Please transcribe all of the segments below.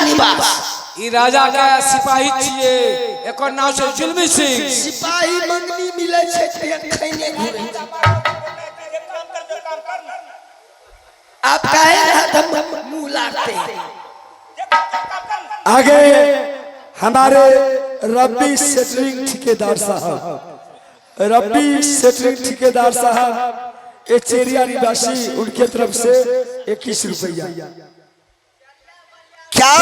निवास। ई राजा के सिपाही छिए, एकर नाम छै जुलमी सिंह। सिपाही मंगनी मिले छै तेहन खैने घुरे छै। आप काहे रहत हम मुंह लाड़ते हैं। आगे हमारे रब्बी सेटरिंग ठेकेदार साहब, रब्बी सेटरिंग ठेकेदार साहब ये चेरिया निवासी, उनके तरफ से 21 रुपया। क्या?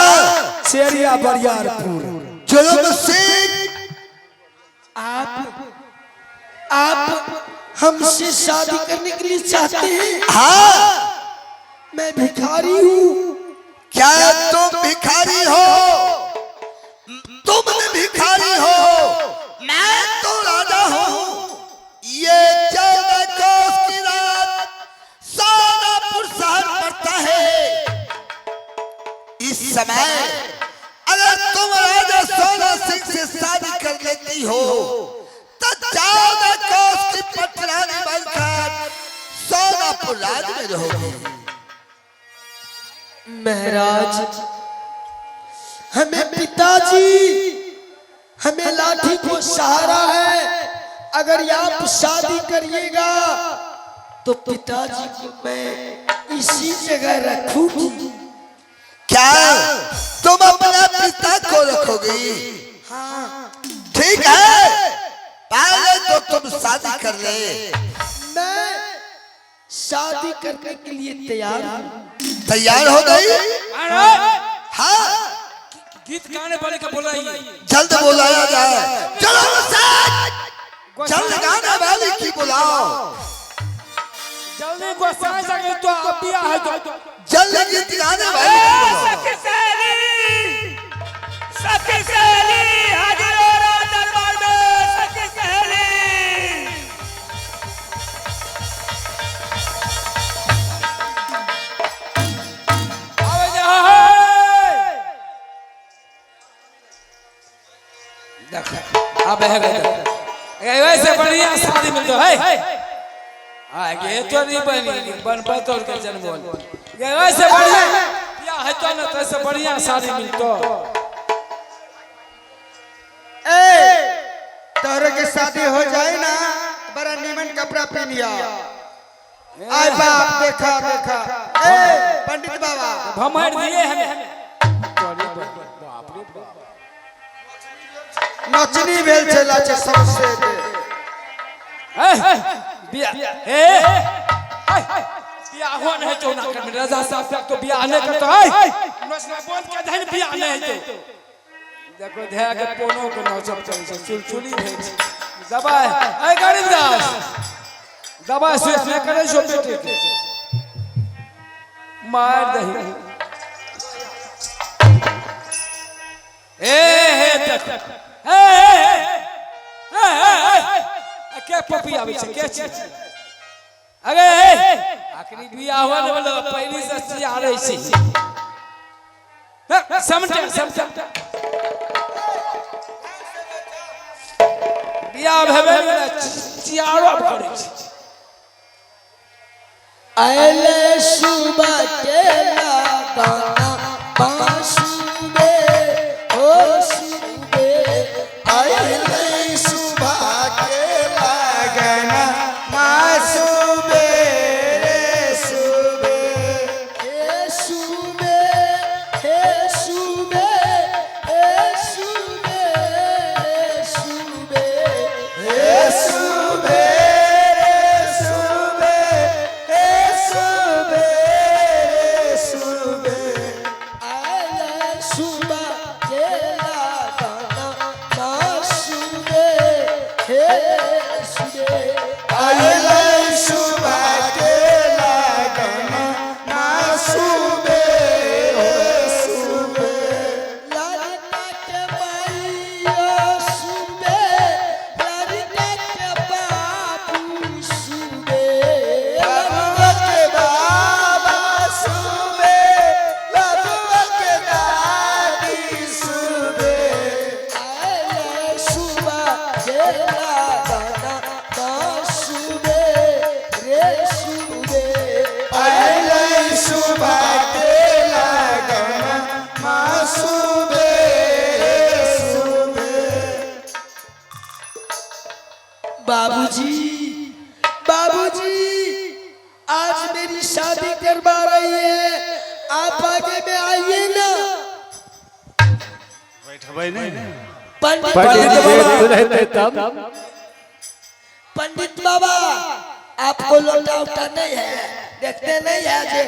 चेरिया बरियारपुर। जुल्म सिंह, आप हमसे शादी करने के लिए चाहते हैं? हाँ। मैं भिखारी हूँ। क्या तुम भिखारी हो? तुम भिखारी हो, मैं तो राजा हूँ। ये 14 कोस की रात सोनापुर शहर पड़ता है। इस समय अगर तुम राजा सोना सिंह से शादी कर लेती हो तो 14 कोस की पटरानी बनकर सोनापुर राज में रहोगी। महाराज, हमें पिताजी, हमें लाठी को सहारा है। अगर आप शादी करिएगा तो पिताजी को मैं इसी जगह रखूंगी। क्या तुम अपने पिता को रखोगी? हाँ। ठीक है, पहले तो तुम शादी कर ले। मैं शादी करने के लिए तैयार हूँ। तैयार हो गई? अरे हाँ। गीत गाने वाले का बोलाइए। जल्द बुलाया जाए। चलो साथ, जल्द गाने वाली की बुलाओ। जल्दी गोसाई सके तो आप बियाह है तो। जल्द गीत गाने वाली की बुलाओ। सखी सहेली, सखी सहेली, हाजिर हो रहा दरबार में सखी सहेली। आवे जा हे। देख अब है गए, वैसे बढ़िया शादी मिल तो है आगे तो नहीं बनी बन पर तोड़ के जन्म बोल ये वैसे बढ़िया बियाह है तो ना, तो ऐसे बढ़िया शादी मिल तो। ए तोहरे के शादी हो जाए ना, बड़ा नीमन कपड़ा पहनिया। आय बाप, देखा देखा, ए पंडित बाबा। भमर दिए हमें, बाप रे बाप। नचनी भेल छै लाचे सबसे दे। ए बियाह ए बियाह हो नहीं तो ना कर राजा साहब तक तो बियाह नहीं करता है। नचना बंद कर दे, बियाह नहीं तो देखो ध्या के पोनो के नचब चल छै, चुलचुली भेल छै। दबाई ए गरीबदास, दबाई से नहीं करे छो, बेटे के मार दही। ए हे देख, ए ए ए ए के पपी आबै छै के छै? अरे आखिरी बियाह हुआ ने बोलो पहली से सिया रही छी। समटा समटा बियाह भेबे ने चियारो करै छै। अले सुबह के लगाना बांसुबे ओ सुबे। अइलै सुबह के लगना मासूबे रे सुबे। हे सुबे, हे सुबे, हे सुबे, सुबे। हे सुबे रे सुबे, हे सुबे रे सुबे। बैठबै नहीं ने। पंडित पंडित बाबा बाबा रहते तब। पंडित बाबा आपको लोटा उटा नहीं है, देखते नहीं है जे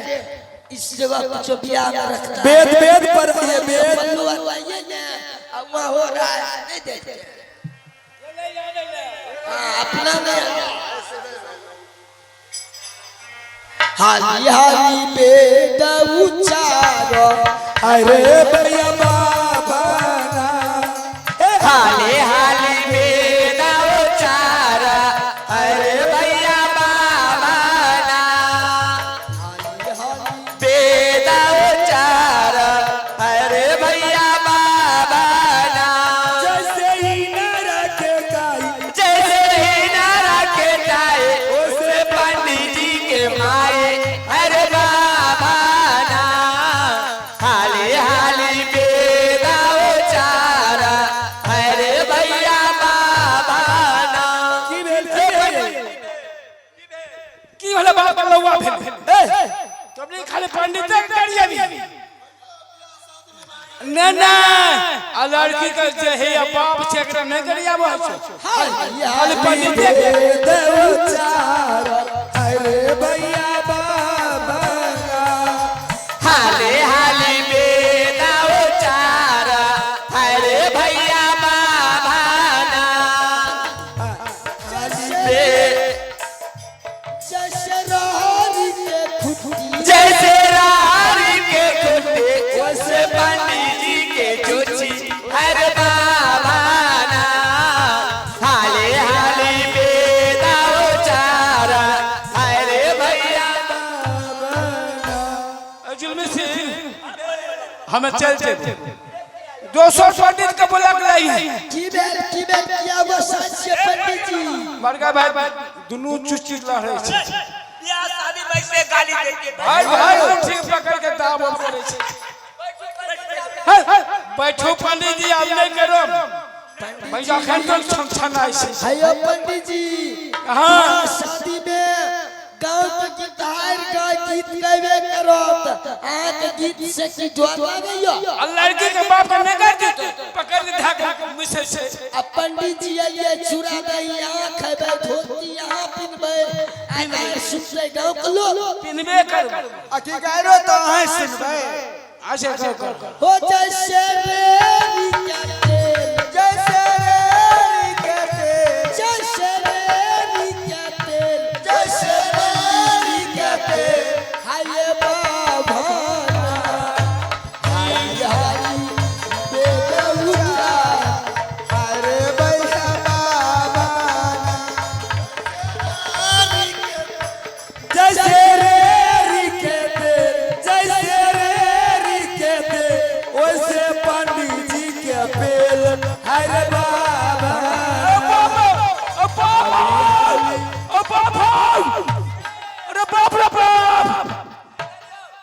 इस जगह कुछ बियाह में रखता है। वेद वेद पर ये वेद पल्लू आइए ना, अब वहाँ हो रहा है नहीं देखते। हाँ, अपना नहीं। हाली हाली वेद उच्चार अरे भैया बाबा हाले हाले वेद उच्चार अरे भैया बाबा ना। वेद उच्चार अरे भैया बाबा ना। जैसे ही न रखे गाई, जैसे ही नारा के जाए उसे पंडित जी के माए अरे बाबा ना। हाले हाले वेद उच्चार अरे भैया बाबा ना। की भेल की भेल? की भेलै बाप लौआ भेल तब नहीं खाली पंडित करिए भी नहीं नहीं आ लड़की के जे हे बाप छै एकरा नहीं करियाबो छै खाली पंडित वेद उच्चार अरे भैया बाबा हाले हाले वेद उच्चार अरे भैया बाबा ना। जैसे रानी के खुदी जैसे रानी के खुटे वैसे पंडित जी के चोची अरे बाबा ना। हाले हाले वेद उच्चार अरे भैया जुलमी सिंह हमें चलते दोसर पंडित के बोला के लाई की भेल की भेल किया हुआ साक्ष्य पंडित जी। बड़का भाई दुनू चुच्ची लड़ै छै बियाह शादी में से गाली देके भाई भाई ठीक पकड़ के दाब करै छै। बैठो पंडित जी अब नहीं करो भैया अखन तो छन छै। हेयो पंडित जी, हाँ। शादी में गांव के गीतहार का गीत गावे करत, अहाँ के गीत से की डर लागैया? आ लड़की के बाप के नहीं कर दी पकड़ के धाक मिसे छै। आ पंडित जी आइए चूड़ा दही यहाँ खेबै, धोती यहाँ पिनबै, आ गाय सुनतै गांव के लोग। पिनबे कर आ की गायरो तो अहें सुनबै। अच्छा कर कर हो जैसे रेरी के तेल, जैसे रेरी के तेल, जैसे रेरी के तेल, जैसे रेरी के तेल, हाय बाबा हाय हाय बेदउचा अरे भैया बाबा जैसे रेरी के तेल, जैसे रेरी के तेल, वैसे पंडित जी के पेल हरे बाबा। ओ बाप ओ बाप अरे बाप रे बाप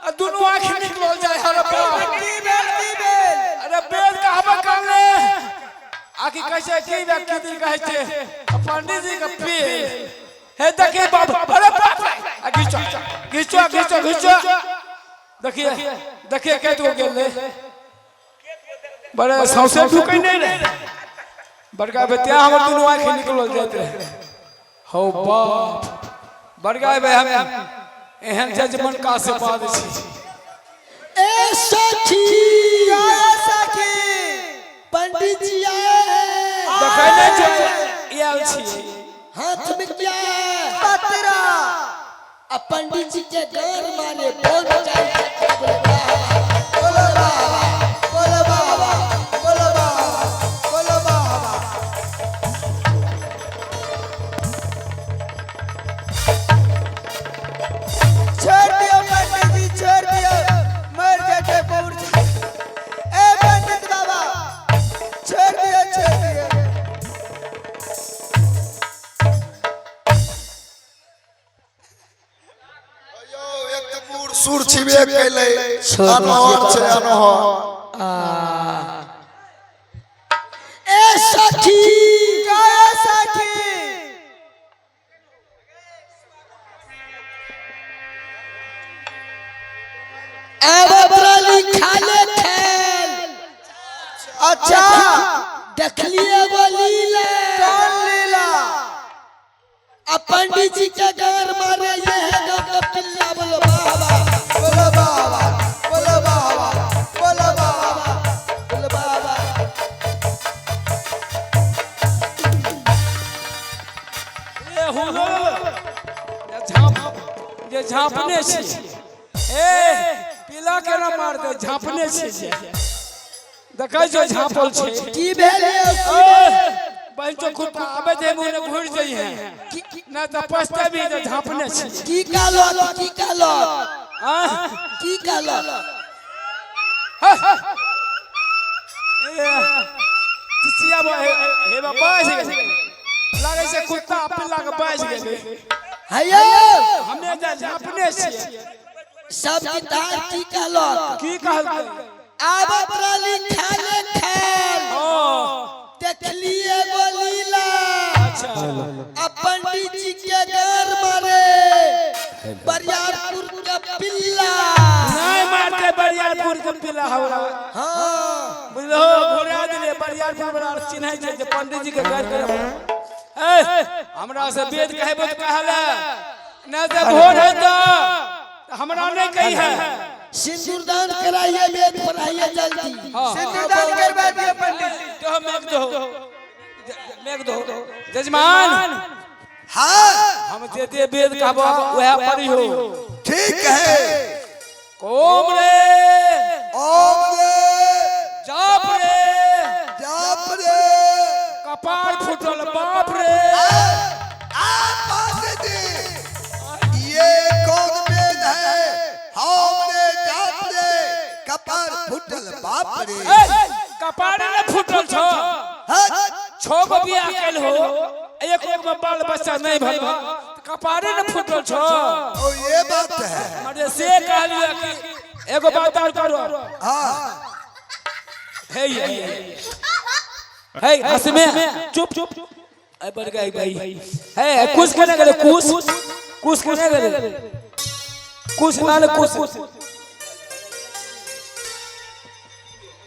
आ दुनू आँख निकल जाए हरे बाप। की भेल की भेल? अरे बेल कहबा करले आखि कैसे की व्यक्ति दी कहै छै आ पंडित जी के पेल हे देखिए बाप अरे बाप आ घिचो घिचो घिचो घिचो देखिए देखिए के तो गेल बड़े सौंसे ढुकै नहीं रहे बड़का बेटिया हमर दुनू आँख निकल जाइत रहे। हौ बाप बड़का बे हम एहन जजमन का से बाद छी। ए सखी ए सखी, पंडित जी आए हैं, देखै नहि छै आयल छी हाथ में क्या है? पतरा। आ पंडित जी के गार मारे बहुत जाए। बोलो बाबा, बोलो बाबा, बोलो बाबा, बोलो बाबा। छोड़ दियो पंडित जी, छोड़ दियो, मर जाते बूढ़। ए पंडित बाबा, छोड़ दियो, छोड़ दियो। यौ, एक तऽ बूढ़ सूढ़ छिबे कैलै, अनहर छै अनहर। ए सखी ए सखी, अब लिखा ले खेल। अच्छा। देखलिए एगो लीला। कौन लीला? आ पंडित जी के गार मारे ये है गांव का पिल्ला। बोलो बाबा, बोलो बाबा, बोलो बाबा, बोलो बाबा, बोलो बाबा। ए हुलो झाप जे झापने छी। ए पिला के ना मार दे, झापने छी। देखै जो झापल छै। की भेल यौ, की भेल? बहन चो खुद आबे जे मुने घुर जाइ है ना त पछते भी जे झापने छी। की कहलो, की कहलो? आ की कहलो? ए चिचिया हे बा बाज गेलै, लागै छै कुत्ता पिल्ला के बाज गेलै। हैयो हमे जे झापने छी। सब गीतार की कहलो? की कहलकै? आबत रहली खाले खाल, देखलिए एगो लीला। अच्छा। आ पंडित जी के गार मारे बरियारपुर के पिल्ला। नहीं मारते बरियारपुर के पिल्ला हमरा। हाँ बुझलो घोड़ा दिले बरियारपुर वाला चिन्है छै जे पंडित जी के घर के। ए हमरा से वेद कहबो त कहले न त भोर है त हमरा नहीं कही है। सिंदूरदान कराइए, वेद पढ़ाइए जल्दी। सिंदूरदान करवा दिए पंडित जी। दो मेघ दो, मेघ दो जजमान। हाँ हम जे जे वेद कहबो वह पढ़ी हो। ठीक है। कोम रे, ओम रे, जाप रे, जाप रे, कपार फूटल बाप रे। आ पास जी ये कौन वेद है? हम रे जाप रे कपार फूटल बाप रे। कपार ने फूटल छो। हाँ छो गो बियाह कैल हो, एक एक में बाल बच्चा नहीं भइल, कपारे ने फूटल छो। ओ ये बात है। अरे से कहलियो कि एगो बात और करो। हाँ हे हे हंसमे चुप चुप ए बढ़ गई भाई। हे कुछ करने गए, कुछ कुछ करने गए, कुछ नाल कुछ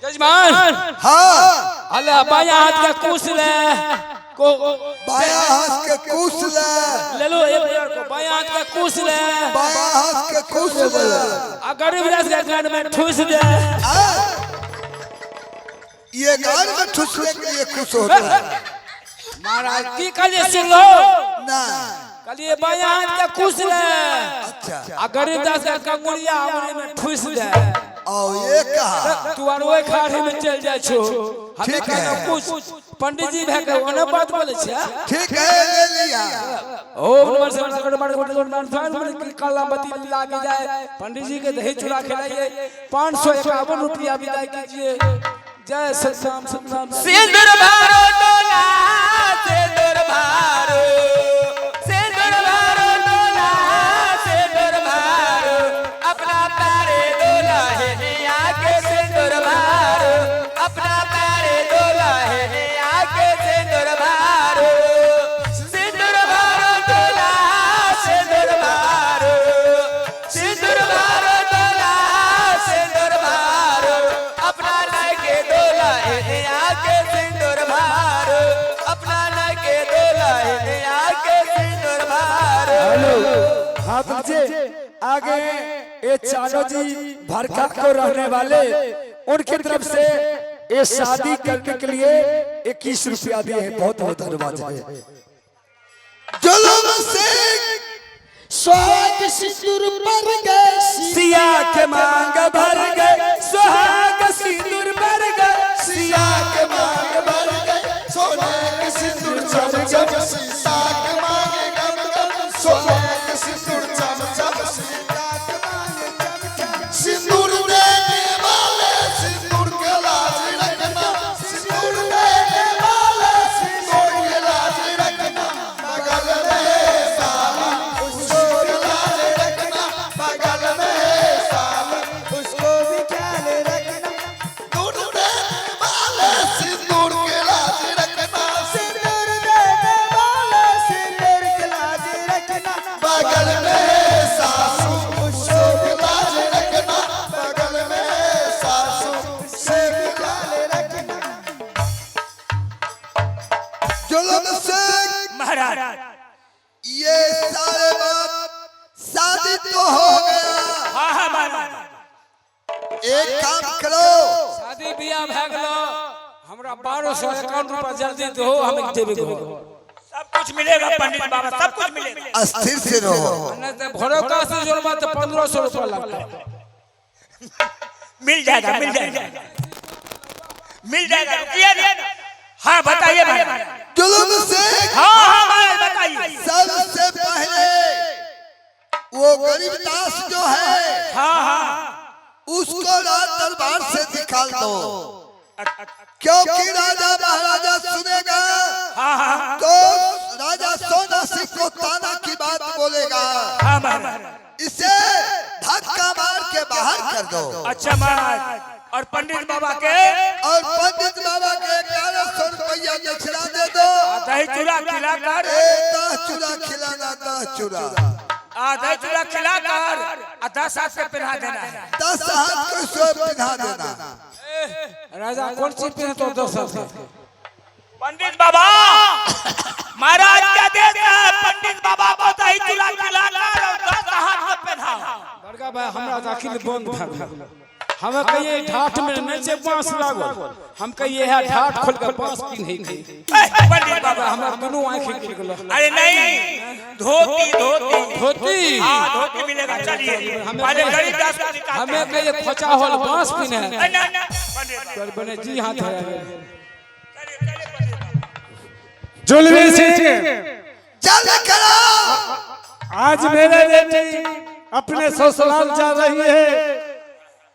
जजमान। हाँ अल्लाह बाया हाथ का कुछ ले को, बाया हाथ के कुश ले, ले लो एक यार को बाया हाथ का कुछ ले, बाया हाथ के कुश ले, आ गरीब दास के कान में ठूस दे। ये गान में ठुसने के लिए खुश होता है। महाराज की कहलिए सुन लो ना कहलिए बाया हाथ का कुछ ले। अच्छा। आ गरीब दास का कंगुरिया अंगुरी में ठूस दे। और ये कहा तू आर ओहि खाड़ी में चल जाइ छो। ठीक है। कुछ पंडित जी भए के ओने बात बोले छै। ठीक है ले लिया। ओम नमः शिवाय सकड़ मार गोट गोट मार स्वान मन की कालामती लाग जाए। पंडित जी के दही चूड़ा खिलाइए, 551 रुपया विदाई कीजिए। जय सतनाम सतनाम। सिंदूर भारो डोला, सिंदूर भारो, सिंदूर भारो डोला, सिंदूर भारो, अपना पैरे डोला है आके सिंदूर भारो, अपना पैरे डोला है आके सिंदूर भारो, सिंदूर भारो डोला, सिंदूर भारो, सिंदूर भारो डोला, सिंदूर भारो, अपना लाके डोला है आके सिंदूर भारो, अपना लाके डोला है आके सिंदूर भारो। हेलो हाथ नीचे। आगे ये चानो जी भरका को रहने वाले उनकी तरफ से ये शादी करने के लिए 21 रुपया दिए हैं। बहुत बहुत धन्यवाद है। जुलम सिंह सुहाग सिंदूर पर गए, सिया के मांग भर गए, सुहाग सिंदूर भर गए, सिया के मांग भर गए, सोने के सिंदूर चम चम, सीता के मांगे गम गम, सोने के सिंदूर चम चम, सीता के मांगे चम चम, सिंदूर देने वाले सिंदूर के लाज रखना, सिंदूर देने वाले सिंदूर के लाज रखना, बगल में है साली उसको भी लाज रखना, बगल में है साली उसको भी ख्याल रखना, महाराज। ये सारे बात शादी तो हो गया। हाँ हाँ महाराज। एक काम करो, शादी बियाह भए गेलो, हमरा 1251 रुपया जल्दी दो, हम देबे घर। सब कुछ मिलेगा पंडित बाबा, सब कुछ मिलेगा। अस्थिर से रहो। नहीं तो भरोका से जोड़बा तो 1500 रुपया लगता। मिल जाएगा, मिल जाएगा, मिल जाएगा। रुकिए ना। हाँ बताइए महाराज। जुल्म से हाँ हाँ महाराज बताइए। सबसे पहले वो गरीब दास जो है, हाँ हाँ, उसको राज दरबार से निकाल दो, क्योंकि राजा महाराजा सुनेगा हाँ हाँ तो राजा सोना सिंह को ताना की बात बोलेगा। हाँ महाराज। इसे धक्का मार के बाहर कर दो। अच्छा महाराज। और पंडित बाबा के, और पंडित बाबा के 1100 रुपया दक्षिणा दे दो। दही चूड़ा खिलाकर, ए दह चूड़ा खिलाना, दह चूड़ा, दही चूड़ा खिलाकर 10 हाथ से पहना देना है। 10 हाथ को सो पहना देना। राजा कौन चीज पे तो 10 हाथ के? पंडित बाबा महाराज क्या देते हैं? पंडित बाबा को दही चूड़ा खिलाकर और 10 हाथ को पहना। बड़का भाई हमरा दाखिल बंद भए गेल। हमें कहिए ढाठ में नहीं छै बांस लागल, हम कहिए है ढाठ खोल के बांस पिन्है के। पंडित बाबा हमरा दुनू आंखि खुलि गेल। अरे नहीं, धोती धोती धोती, हाँ धोती मिलेगा। चलिए पहले गरीब दास को निकालते हमें हैं। कहिए खोचा होल बांस पिन्है। नहीं, नहीं, पंडित बाबा। तर बने जी हाथ है। चलिए, चलिए, पंडित बाबा। जुलमी सिंह जल्द करो। आज मेरे बेटी अपने ससुराल जा रही है,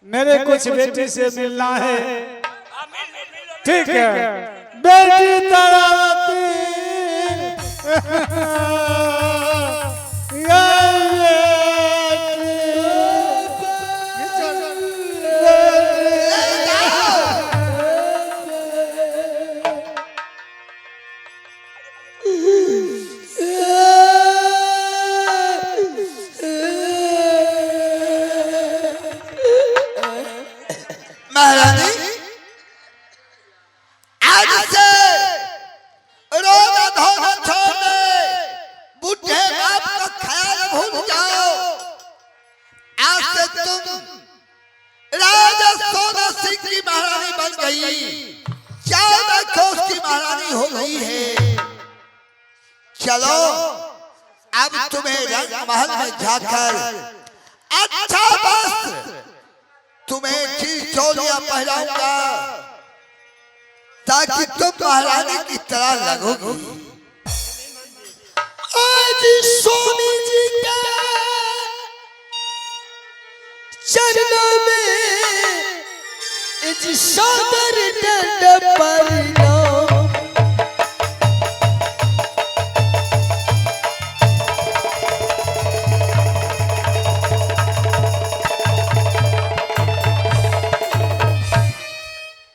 मेरे कुछ बेटी से मिलना है। हाँ, मिल लो, मिल लो। ठीक है बेटी तारावती, ये महारानी आज से रोना धोना छोड़ दे, बूढ़े बाप का ख्याल भूल जाओ। आज से तुम राजा सोना सिंह की महारानी बन गई, 14 कोस की महारानी हो गई है। चलो अब तुम्हें रंग महल में जाकर अच्छा वस्त्र तुम्हें चीज चोलियां पहनाऊंगा, ताकि तुम महारानी की तरह लगोगी। आज स्वामी जी के चरणों में इस सादर दंड प्रणाम।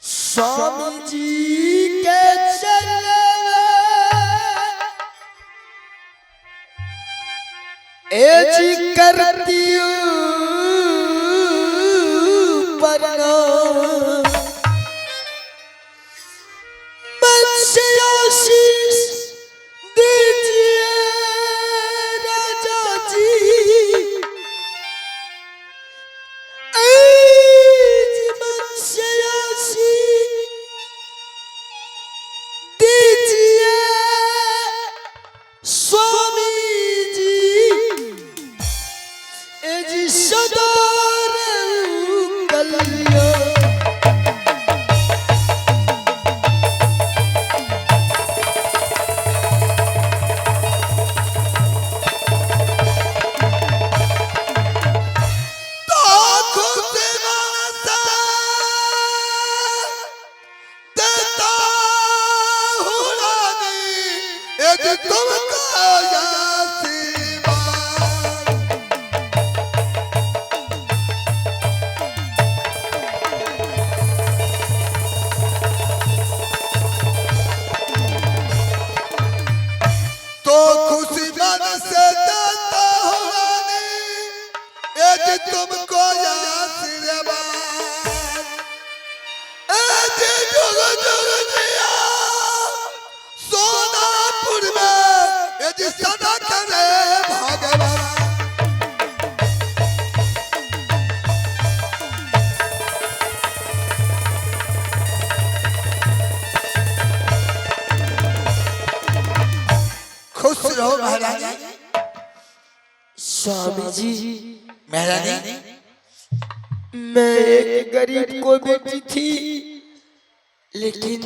स्वामी जी के चरणों में ए जी करती प्रणाम। मन से आशीष दीजिए राजा जी, ए जी मन से आशीष दीजिए स्वामी जी, ए जी सदा कल्याण। तो खुद से देता हूँ रानी, यदि तुमको आशीर्वाद। तो खुशी मन से देता हूँ रानी, यदि तुमको आशीर्वाद। यदि जुग जुग जिया सोनापुर में यदि सदा करे भगवान। खुश रहो महारानी। स्वामी जी, महारानी, मैं एक गरीब को बेटी थी, लेकिन